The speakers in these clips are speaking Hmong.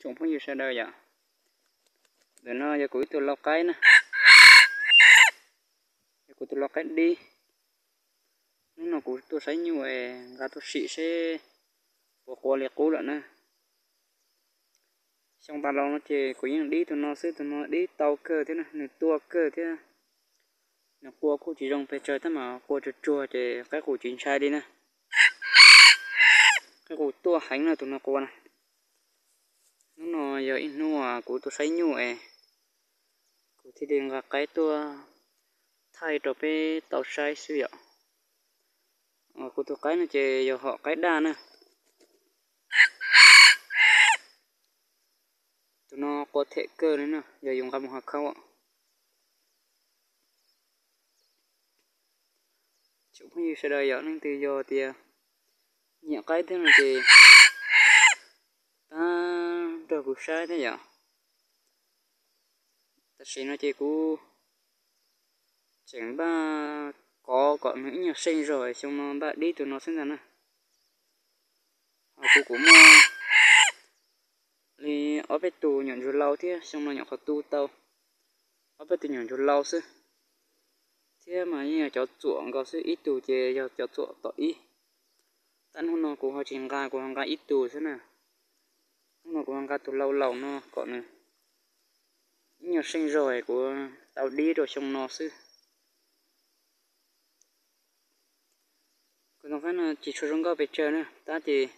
Tsoom phooj ywg sawv daws yom, ntawm no yog kuv ib tug lau qaib na, yog kuv tus lau qaib dib. Hnub no kuv tuaj saib nyuj es nqa tuaj sim seb puas qua li qub lawm na. Xyoo tas los no ces kuv yeej dib tus no xwb, tus no dib tau kawg thiab na, nws tua kawg thiab. Nws qua kuj tsis zoo pes tsawg tab mas qua tsuag tsuag ces qaib qus tsis ntshai li na. Qaib qus tuaj heev na tus no qua na. Hnub no yog ib hnub kuv tuaj saib nyuj es kuv thiaj li nqa qaib tuaj thaij rau peb tau saib xwb yom. Kuv tus qaib no ces yog hom qaib daj na. Tus no qua them kawg li na, yog yus nqa mus hav khaub. Tsoom phooj ywg sawv daws yom, leej twg yog tias nyiam qaib thiab no ces pab nrog kuv saib thiab yom. Tam sim no ces kuv tseem npaj kov kom nws ib nyuag seej zog, xyoo no npaj dib tus no xwb ntag na. Ho kuv kuj muaj li ob peb tus nyuam ntsuag lau thiab, xyoo no nyuam qhuav tu tau ob peb tus nyuam ntsuag lau xwb, thiab mas yeej yog cov txuam nkaus xwb, ib tug ces yog cov txuam tom ib. Tab hnub no kuv ho tsis nqa, kuv ho nqa ib tug xwb na. Hnub no kuv ho nqa tus lau laus no kom nws ib nyuag seej zog kuv tau dib rau xyoo no xwb. Kuv tus qaib no tsis tshua zoo nkauj pes tsawg na, tab ces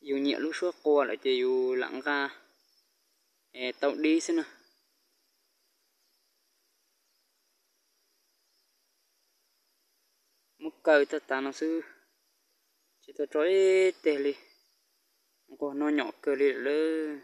yus nyiam lub suab qua lawm ces yus lam nqa es tau dib xwb na. Muab kaw tag tas no xwb, tsis tau tso ib teg li. Nquag no nyom kawg li lawm.